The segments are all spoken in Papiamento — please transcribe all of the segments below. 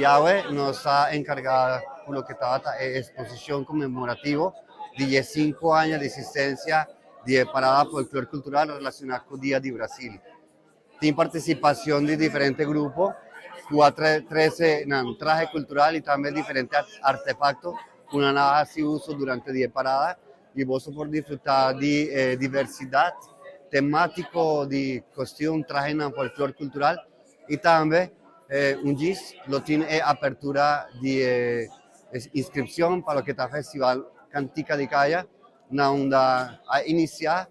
Awe nos a enkargá ku loke tabata e eksposishon konmemorativo di 15 aña di eksistensia di e Parada Folklor Kultural relashoná ku Dia di Brasil. Tin partisipashon di diferente grupo, ku a trese nan trahe kultural i tambe diferente artefakto ku nan a hasi uso durante e parada i bo por disfrutá di diversidat temátiko di kostium, trahe nan folklor kultural i tambe un djis lo tin e apertura di inskripshon pa loke ta Festival Kantika di Kaya, na unda a inisiá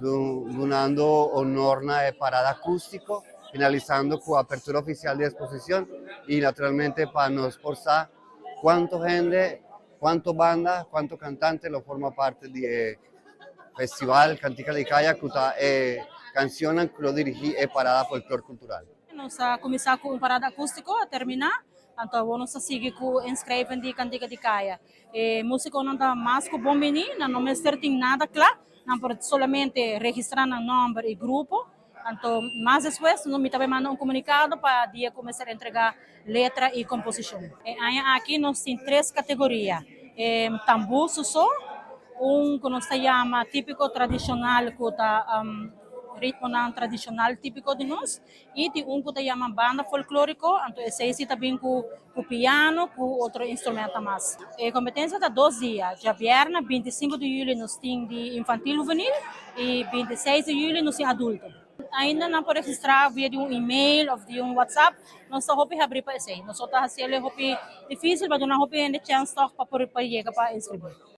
dunando honor na e parada akústiko, finalisando ku apertura ofisial di eksposishon i naturalmente pa nos por sa kuantu hende, kuantu banda, kuantu kantante lo forma parti di e Festival Kantika di Kaya ku ta e kanshon ku lo dirigí e Parada Folklor Kultural. Nos a kuminsá ku un parada akústiko, a terminá, anto nos ta sigui ku inschrijven di Kantika di Kaya. E músikonan ta mas ku bon biní, nan no mester tin nada kla, nan por solamente registrá nan nòmber i grupo. Anto, mas despues, mi tambe manda un komunikado pa dia kuminsá entregá letra i komposishon. E aña aki nos tin tres kategoria. Tambú so, un ku nos ta yama típiko tradishonal, ku ta ritmo tradishonal típiko di nos, i tin un ku ta yama banda folklóriko, anto esei tambe ku piano, ku otro instrumento mas. E kompetensia ta 2 dia. Djabièrnè 25 di yüli nos tin di infantil hubenil i 26 di yüli nos tin adulto. Ainda nan por registrá via di un e-mail òf di un WhatsApp, nos ta hopi habrí pa esei. Nos ta hasié hopi difísil, ma duna hopi hende chèns toch pa por yega pa inskribí.